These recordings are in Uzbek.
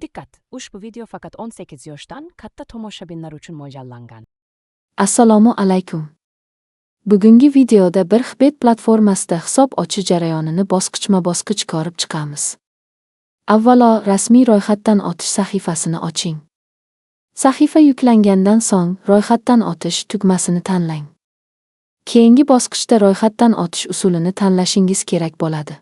Dikkat! Ushbu video faqat 18 yoshdan katta tomoshabinlar uchun mo'ljallangan. Assalomu alaykum. Bugungi videoda 1xBet platformasida hisob ochish jarayonini bosqichma-bosqich ko'rib chiqamiz. Avvalo rasmiy ro'yxatdan o'tish sahifasini oching. Sahifa yuklangandan so'ng "Ro'yxatdan o'tish" tugmasini tanlang. Keyingi bosqichda ro'yxatdan o'tish usulini tanlashingiz kerak bo'ladi.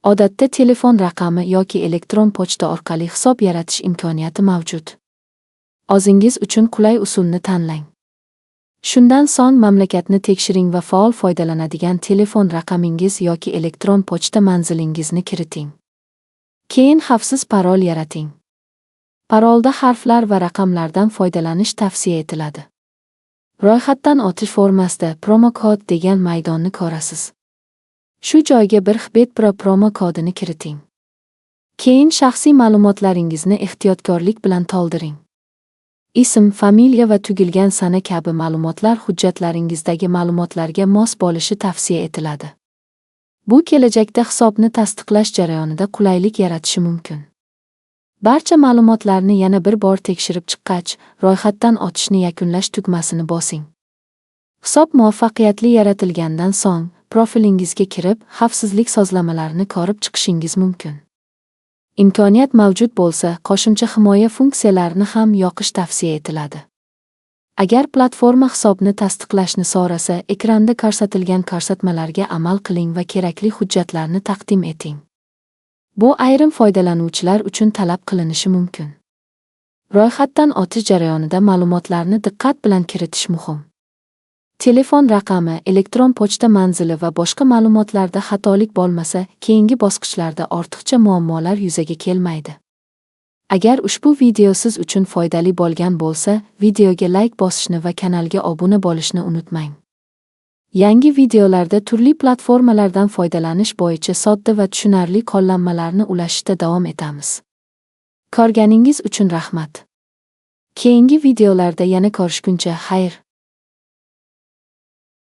Odatda telefon raqami yoki elektron pochta orqali hisob yaratish imkoniyati mavjud. O'zingiz uchun qulay usulni tanlang. Shundan so'ng mamlakatni tekshiring va faol foydalanadigan telefon raqamingiz yoki elektron pochta manzilingizni kiriting. Keyin xavfsiz parol yarating. Parolda harflar va raqamlardan foydalanish tavsiya etiladi. Ro'yxatdan o'tish formasida "Promo kod" degan maydonni ko'rasiz. Shu joyga 1xBet Pro promo kodini kiriting. Keyin shaxsiy ma'lumotlaringizni ehtiyotkorlik bilan to'ldiring. Ism, familiya va tug'ilgan sana kabi ma'lumotlar hujjatlaringizdagi ma'lumotlarga mos bo'lishi tavsiya etiladi. Bu kelajakda hisobni tasdiqlash jarayonida qulaylik yaratishi mumkin. Barcha ma'lumotlarni yana bir bor tekshirib chiqqach, "Ro'yxatdan o'tishni yakunlash" tugmasini bosing. Hisob muvaffaqiyatli yaratilgandan so'ng, profilingizga kirib, xavfsizlik sozlamalarini ko'rib chiqishingiz mumkin. Imkoniyat mavjud bo'lsa, qo'shimcha himoya funksiyalarini ham yoqish tavsiya etiladi. Agar platforma hisobni tasdiqlashni so'rasa, ekranda ko'rsatilgan ko'rsatmalarga amal qiling va kerakli hujjatlarni taqdim eting. Bu ayrim foydalanuvchilar uchun talab qilinishi mumkin. Ro'yxatdan o'tish jarayonida ma'lumotlarni diqqat bilan kiritish muhim. Telefon raqami, elektron pochta manzili va boshqa ma'lumotlarda xatolik bo'lmasa, keyingi bosqichlarda ortiqcha muammolar yuzaga kelmaydi. Agar ushbu video siz uchun foydali bo'lgan bo'lsa, videoga layk bosishni va kanalga obuna bo'lishni unutmang. Yangi videolarda turli platformalardan foydalanish bo'yicha sodda va tushunarli qo'llanmalarni ulashishda davom etamiz. Ko'rganingiz uchun rahmat. Keyingi videolarda yana ko'rishguncha, xayr.